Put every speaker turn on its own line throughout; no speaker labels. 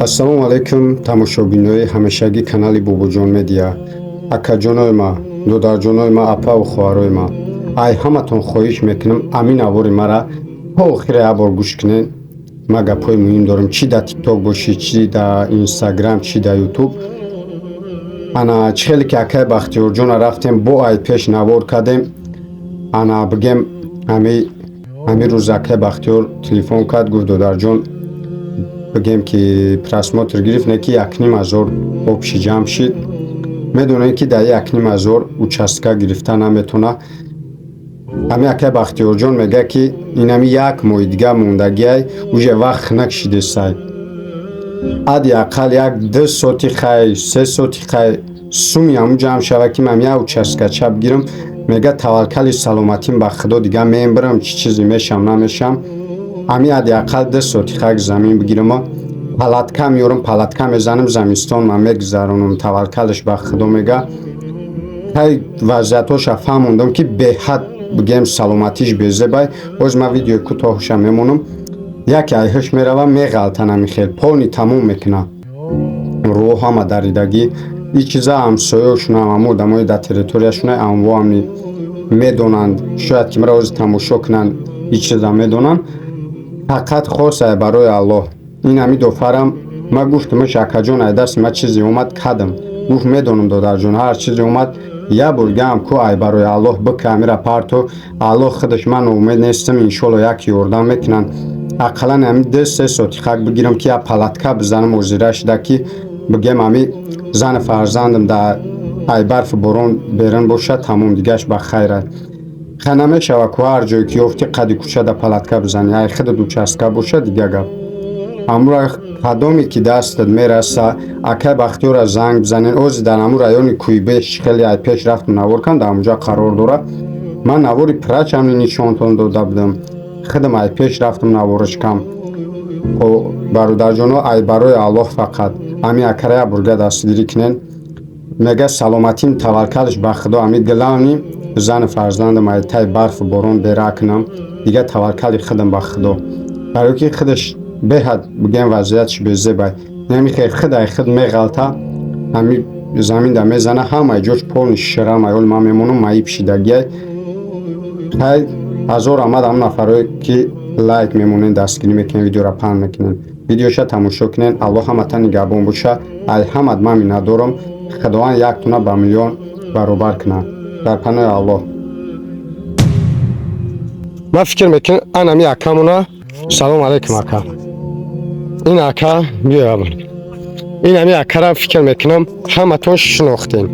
Ассалому алайкум, тамошобинои ҳамешагии канали Бобоҷон Медиа, акаҷонои ма, додарҷонои ма, апаву хоҳарои ма. Ай ҳаматон хоҳиш мекунам, амин авори мара то охира як бор гӯш кунед. Ма гапҳои муҳим дорам, чӣ дар Тикток бошӣ, чӣ дар Инстаграм, чӣ дар Ютуб. Ана чӣ хеле ки акаи Бахтиёрҷона рафтем, бо ай пеш навор кардем. Ана бигем, ҳами рӯз акаи Бахтиёр телефон кард, гуфт: «Додарҷон, бигем ки просмотр гирифт, не ки 1500 общий ҷамъ шид». Медонем, ки дар 1500 участка гирифта наметавона. Ҳами акаи Бахтиёрҷон мегӯяд, ки инами як моҳи дига мондагиай, уже вақт накшидесай, ҳадди ақал як ду соти хай, се соти хай суми ҳамун ҷамъ шава, ки ман як участкача бигирам. Мега: «Таваккали саломатим ба Худо, дига мебирам, чӣ чизе мешам, намешам, ҳами ҳадди ақал ду сотихак замин бигирама, палатка меёрам, палатка мезанам, замистон ман мегузаронам, таваккалаш ба Худо», мега. Ҳай вазъиятҳоша фаҳмондам, ки беҳад, бигем, саломатиш безебай. Боз ман видеои кӯтоҳша мемонам. Яке айҳуш мерава, меғалтан, ҳами хел полный тамом мекуна, рӯҳ ҳама даридагӣ. Ин чиза ҳамсоёшунам, ҳама одамои дар территорияшуна анвоами медонанд, шояд ки маро ҳозир тамошо кунанд, ин чиза медонанд. Фақат хосае барои Аллоҳ. Ин ҳами дофарам ма гуфтамаш: «Акаҷон, ай дасти ма чизе омад, кадам». Гуфт: «Медонам, додарҷон, ҳар чизе омад, як бор гам ку, ай барои Аллоҳ бика, амира парто, Аллоҳ худаш, ман ноумед нестам, иншолло як ёрдам мекунанд. Ақаллан ҳами ду се сотихак бигирам, ки як палатка бизанам, озира шуда, ки бигем, ҳами зану фарзандам дар ай барфу борон берун бошад, тамом, дигаш ба хайр ай». Ха, намешава ку ҳар ҷое ки ёфтӣ, қади кӯчада палатка бизанӣ. Ай худат участка бошад, дига гап. Ҳамура кадоме ки дастат мераса, акай Бахтиёра занг бизанед. Ози дар ҳамун райони Кӯйбеш, хеле ай пеш рафтум, навор кардам, дар ҳамунҷа қарор дорад. Ман навори прачамни нишонтон дода будам, худам ай пеш рафтум, навораш кам. Хо, бародарҷоно, ай барои Аллоҳ фақат ҳами акара як бурга дастгирӣ кунед. Мега: «Саломатим, таваккалш ба Худо, ҳами главный зану фарзандам ай таи барфу борон бера кунам, дига таваккали худам ба Худо». Барои ки худаш беҳад, бигем, вазъиятш безебай, намихе худ ай худ меғалта, ҳами заминда мезана, ҳамаи ҷош полный ширам. Айёли ман мемонам, маиб шидагиай. Хай, ҳазор омад ҳамн нафарое ки лайк мемонед, дастгирӣ мекунед, видеора паҳн мекунед, видеоша тамошо кунед. Аллоҳ ҳаматан нигаҳбон боша. Ай ҳамат ман миннатдорам. Худованд яктона ба миллион баробар кунад. Дар паноҳи Аллоҳ. Ман фикр мекунам, анами акамона. Салом алейкум, ака. Ин ака биёя, ин ами акара фикр мекунам, ҳаматон шинохтем.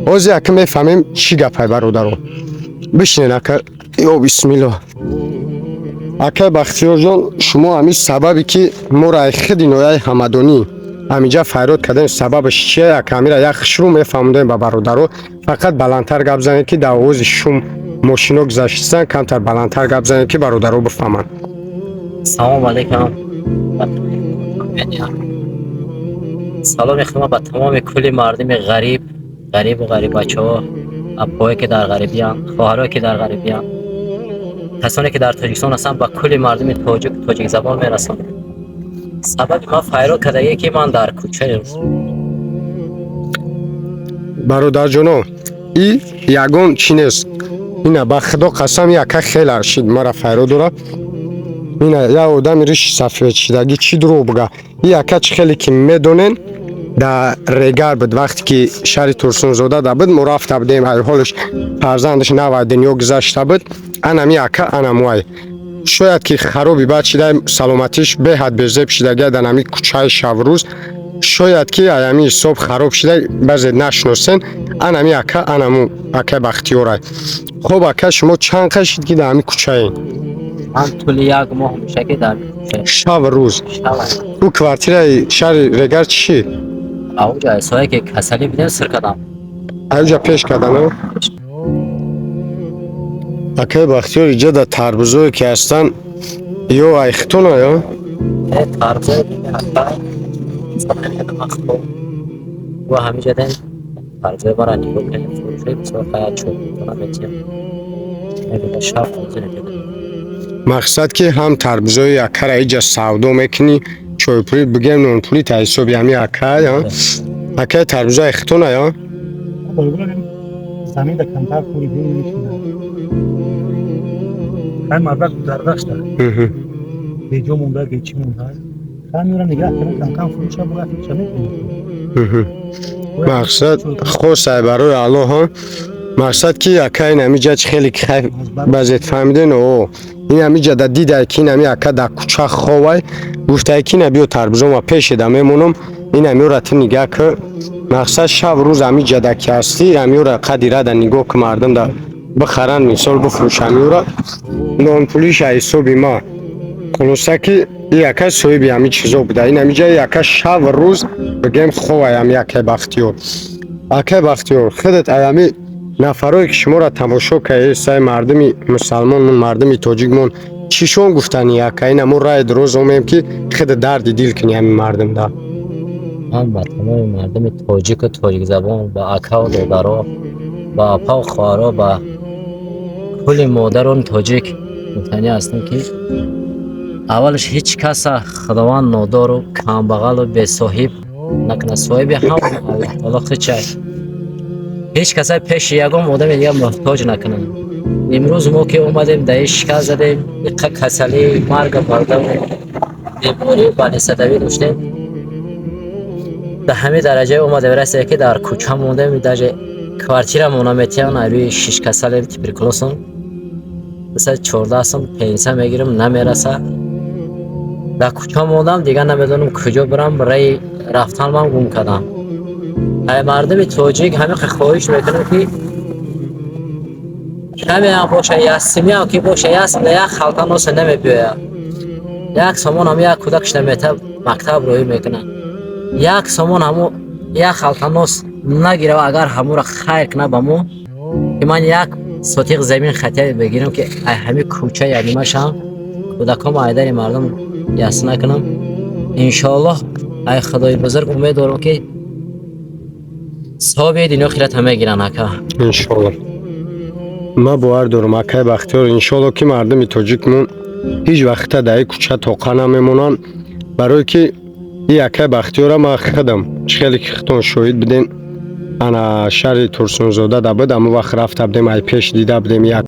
Ҳозир ака мефаҳмем чӣ гапай. Бародаро, бишинен, ака. Ё бисмилло. Акай Бахтиёрҷон, шумо ҳами сабабе ки моро ай худи ноҳияи Ҳамадонӣ ҳаминҷа файрод кардем, сабабаш чия, ака? Ҳамира як хушрӯ мефаҳмондем ба бародаро. Фақат баландтар гап занед, ки дар овози шум мошино гузаштисан. Камтар баландтар гап занед, ки бародаро бифаҳманд.
Салом алейкум. Саломи хидмат ба тамоми кулли мардуми ғариб, ғарибу ғариббачаҳо, апҳое ки дар ғарибиянд, хоҳарое ки дар ғарибиянд, касоне ки дар Тоҷикистон ҳастанд, ба кулли мардуми тоҷик, тоҷикзабон мерасонам. Сабаби ман файрод кардагие, ки ман дар кӯчаем.
Бародарҷоно, и ягон чӣ нест. Ина, ба Худо қасам, яка хеле аршид мара файрод дора. Ина як одами риши сафедшидагӣ чӣ дурӯғ буга? И яка, чӣ хеле ки медонен, дар Регар буд. Вақте ки шаҳри Турсунзода да буд, мо рафта будем, ҳолш фарзандаш навай дунё гузашта буд. Анами яка, анамуай шояд ки хароби бад шида, саломатиш беҳад безеб шидагия, дар ҳами кӯчаи шабрӯз шояд ки аями ҳисоб хароб шида, баъзе нашиносен. Анами ака, анаму акай Бахтиёрай. Хоб, ака, шумо чанд қад шид, ки дар ҳами кӯчаен?
Ман тӯли як моҳ меша, ки дар кӯча.
Шаб рӯз?
Шаб.
Ӯ квартираи шаҳри Регар чӣ шид?
Ауҷа ҳисое ки касалӣ будем, сир кардам.
Аюҷа пеш кардана. Акай Бахтиёр, иҷа дар тарбузое ки ҳастанд, ё айхтона, ё?
Э, тарбузое ва ҳамиҷа ден тарбузои мара нигоҳ кунед, фурӯшои бисёр хая чӯбтона метиҳам. Шаб.
Мақсад, ки ҳам тарбузои акара иҷа савдо мекунӣ. Чойпулӣ бигем, нонпулӣ та ҳисоби ҳами акай, а? Акай, тарбузаи хитона, а?
Замин да камтар пули бин мешина. Хай, мардак гузардашта. Беҷо монда, бечӣ монда. Хай, меёра, нигаҳ кардам, кам-кам фурӯша, бояд фурӯша мекунем.
Мақсад хосай барои Аллоҳ, мақсад ки ака ин ҳамиҷа чи хеле ки хай баъзет фаҳмиден, о ин ҳамиҷа да дидай ки ин ҳами ака дар кӯча ховай, гуфтай ки ина биё, тарбузома пешеда мемонам, ин ҳамиёра ту нигаҳ ки. Мақсад шаб рӯз ҳамиҷа да ки ҳастӣ, ҳамиёра қадри рада нигоҳ ки, мардум да бихаранд, мисол бифурӯш ҳамиёра, нонпулиша ҳисоби ма. Хулоса ки и ака соҳиби ҳами чизо буда. Ин ҳамиҷа и ака шаб рӯз бигем ховай. Ҳами акай Бахтиёр, акай Бахтиёр, худат ай ҳами нафарое ки шуморо тамошо кардед, мардуми мусалмонмон, мардуми тоҷикмон, чишон гуфтани, ака? Ина мо раи дуроз омем ки худ дарди дил кунӣ ҳами мардумда.
Ман ба тамоми мардуми тоҷику тоҷикзабон, ба акаву додаро, ба апаву хоҳаро, ба кулли модарони тоҷик гуфтанӣ ҳастам, ки аввалаш ҳеҷ каса Худованд нодору камбағалу бесоҳиб накунад. Соҳиби ҳама Аллоҳ таоло худчай. Ҳеҷ каса пеши ягон одами дигар муҳтоҷ накунад. Имрӯз мо ки омадем, дар ин шикаст задем, иқа касалӣ, марга бардаву беморию банисадавӣ доштем, дар ҳамин дараҷае омадем, расида ки дар кӯча мондем, даже квартира наметиҳанд. Рӯи шиш касалем, туберкулёзам, 214 сом пенсия мегирам, намераса. Дар кӯча мондам, дигар намедонам куҷо бирам, раи рафтанам гум кардам. Ай мардуми тоҷик ҳамин хоҳиш мекунам, ки каме ҳам боша, як симиам ки боша, як сим як халта носа намебиёяд, як сомон ҳам як кӯдакш намета, мактаб роҳӣ мекунад, як сомон ҳамо як халта нос нагирав, агар ҳамура хайр кунад ба мо, ки ман як сотиқ замин хатя бигирам, ки ай ҳами кӯча янимашам кӯдакҳомо айдари мардум яс накунам. Иншоаллоҳ, ай Худои бузург умед дорам, ки савоби дунё охирата мегиранд, ака.
Иншоалло, ман бовар дорам, акай Бахтиёр, иншоалло, ки мардуми тоҷикмон ҳеҷ вақта дар ин кӯча тоқа намемонанд, барое ки и акай Бахтиёра ман худам чӣ хеле ки худтон шоҳид будем, ана шаҳри Турсунзода да буд, ҳамон вақт рафта будем, ай пеш дида будем як.